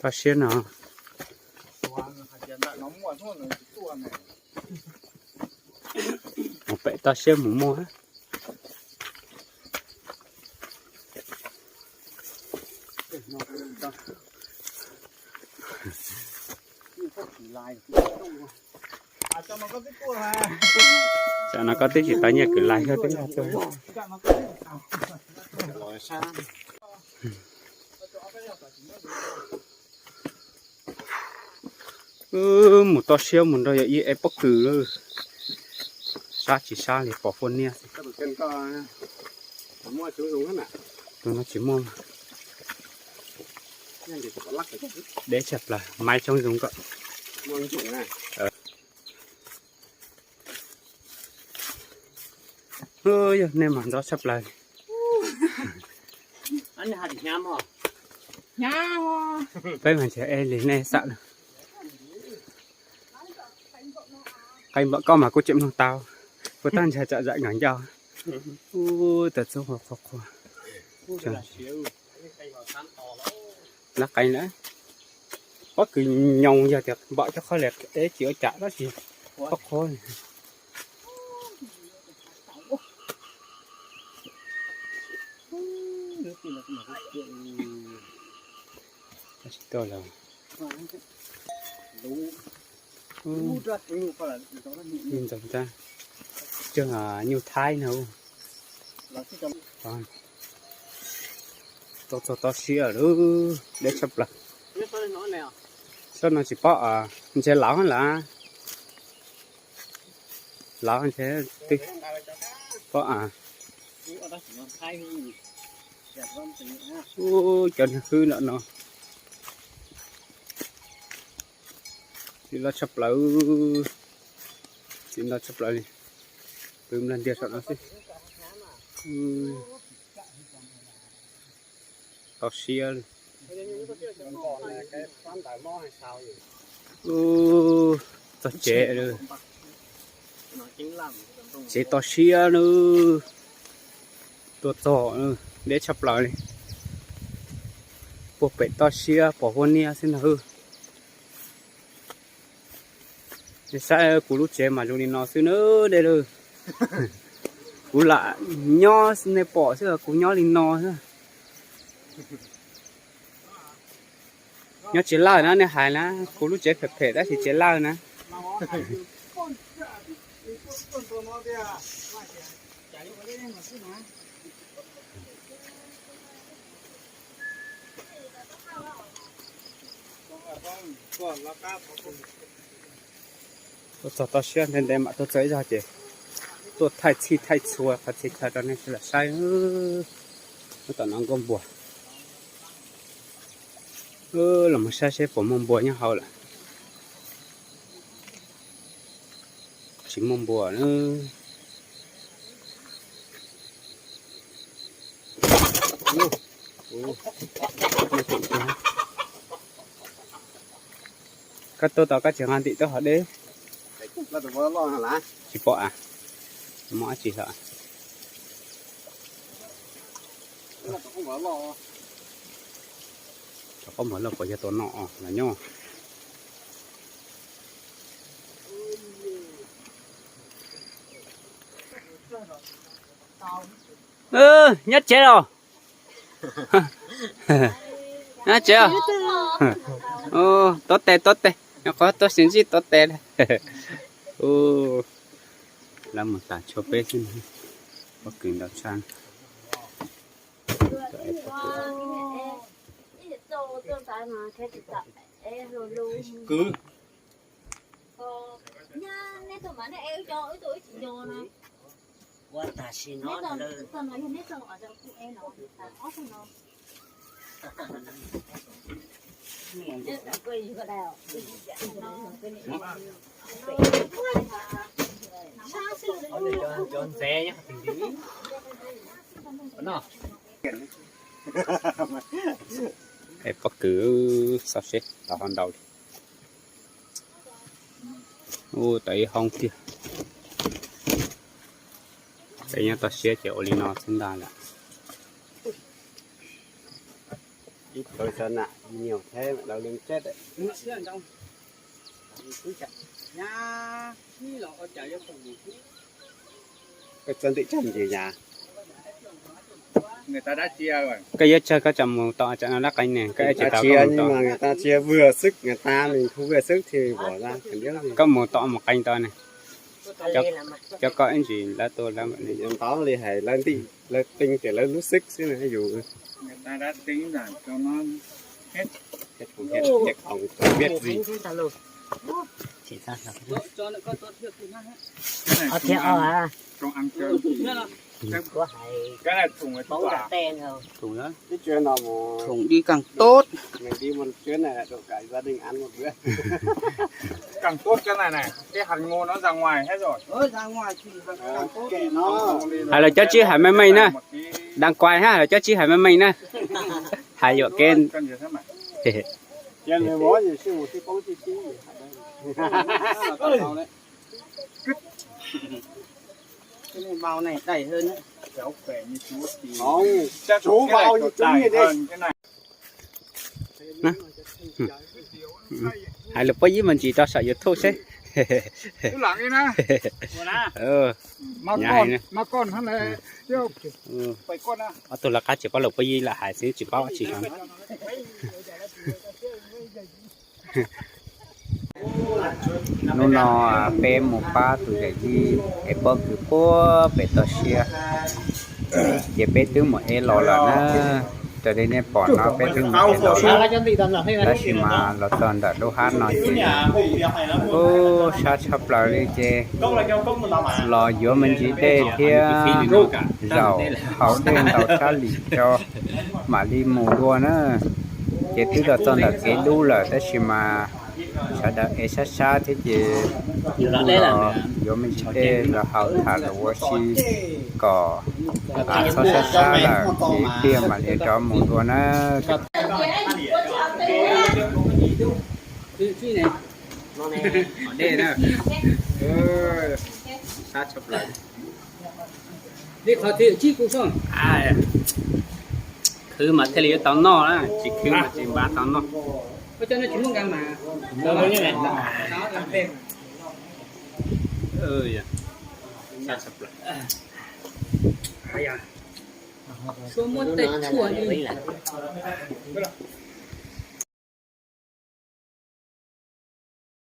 Toj siab no. Mus pem toj siab mus muaj. Tsam no koj twb tsis tau nyiaj kwv lais koj twb tuaj. Wb mus toj siab mus nrog yawg ib ev pob kws lawm. Sab tsis sab li pom huaj niaj. Tus no tsis muaj. Deb tshaj plaws, maiv coob zoo kom. Yog nej mas ntxov tshaj plaws li. Peb mas ntshe eb li nej xam na. Qee npaum koj mas kuv tseem mloog tau, kuv tab ntshe tsam zam nkag ncauj. Ub, tawm txoob qhuav qhuav qhuav. Lab qee na. Pob kws nyoos yog tias npaum cov qhov li eb tsis ua cas tab sis qhov qhuav. Tab sis tuaj lawm. Ntxoov tab, cog nyuj thaib no. Tuaj txog toj siab lawm, deb tshaj plaws. Sab no tsis paub, ntshe lawv lawm. Lawv ntshe twb paub. Ub, cov niag hwb ntawm no. Txiv loj tshaj plaws. Txiv ntau tshaj plaws li. Pw nplog ntiag saum no xwb. Toj siab li. Ub, txog tsev lawm. Tsev toj siab nawb. Tuaj txog, deb tshaj plaws li. Puag pem toj siab pom huaj niaj xwb ntag. Nej saib kuv lub tsev mas zoo li no xwb nawb dej lawm. Kuv lam nyob nej pom xwb, kuv nyob li no xwb. Nyob tsev lawj na, nej hais na, kuv lub tsev phem phem tab sis tsev lawj na. Tuaj txog toj siab ntev ntev mam tuaj txog ib zaug ces tuaj thaij txhij thaij txhua qhov txhia chaw rau nej sawv daws saib. Lub tom no nkauj npua. Los mus saib seb puas muaj npua nyob hauv lawm. Tsis muaj npua na. Koj tuaj tau koj tsis nqa ntim tuaj hov deb. Tsis pom a. Muaj dab tsi lawm. Cov qaub npua loj puas yog tus no los nyob. Nyob tsev los? Nyob tsev os. Tuav tes tuav tes, nyuam qhuav tuaj sib ntsib tuav tes. Lawv mus tas tshuav peb xwb, pob kws ntau tshaj. Pob kws xauj seb tau ho ntau li. Ub, tau ib hoob tiag. Peb nyob toj siab ces ua li no xwb ntag lawm. Ib tug xav nam nyuag thiab lawv li teb. Koj txawj ntim tsawg ntsis yas? Koj yuav tsawg koj tseem mus tom tsam no lab qees ne, koj tsis tau koj mus tom. Tsis yog vwj xwb, nws tas nws hu vwj xwb thiaj pom na. Koj mus tom mus qees tau ne. Cov koj ib ntsis lawv tuaj lawv ntau li hais lawv ntim lawv teeb tias lawv lub xwb xwb na yus. Thùng đi càng tốt. Càng tốt cái này này, cái hạt ngô nó ra ngoài hết rồi. Hais lawv cov tsis hais meej meej na. Đang quay ha, lawv cov tsis hais meej meej na. Hais yuam kev. Hais lus pob yib me ntsis rau saum YouTube seb. Ob tug lawv qab tsis paub lus pob yib lam hais xwb tsis paub tsis. Hnub no peb mus pab tus yawm yij es pob kws puag pem toj siab, ces peb twb mus ev los lawm na. Raws li nej pom no peb twb mus ev los lawm, tab sis mas los txog ntawm lub hab no ces kuj sab tshaj plaws li ces los yuav me ntsis dej thiab zaum haus dej ntau tshaj li tso mam li mus dua na. Ces twb los txog ntawm kev dub lawm tab sis mas sawv daws ev sab sab thiab ces los yuav me ntsis dej los haus tham lus ua si kom txhob sab sab lawm ces ib pliag mam li rov mus dua na. Khwv mas thiaj li yuav tau noj na, tsis khwv mas tsis npav tau noj. Suab muab tej tshuaj li.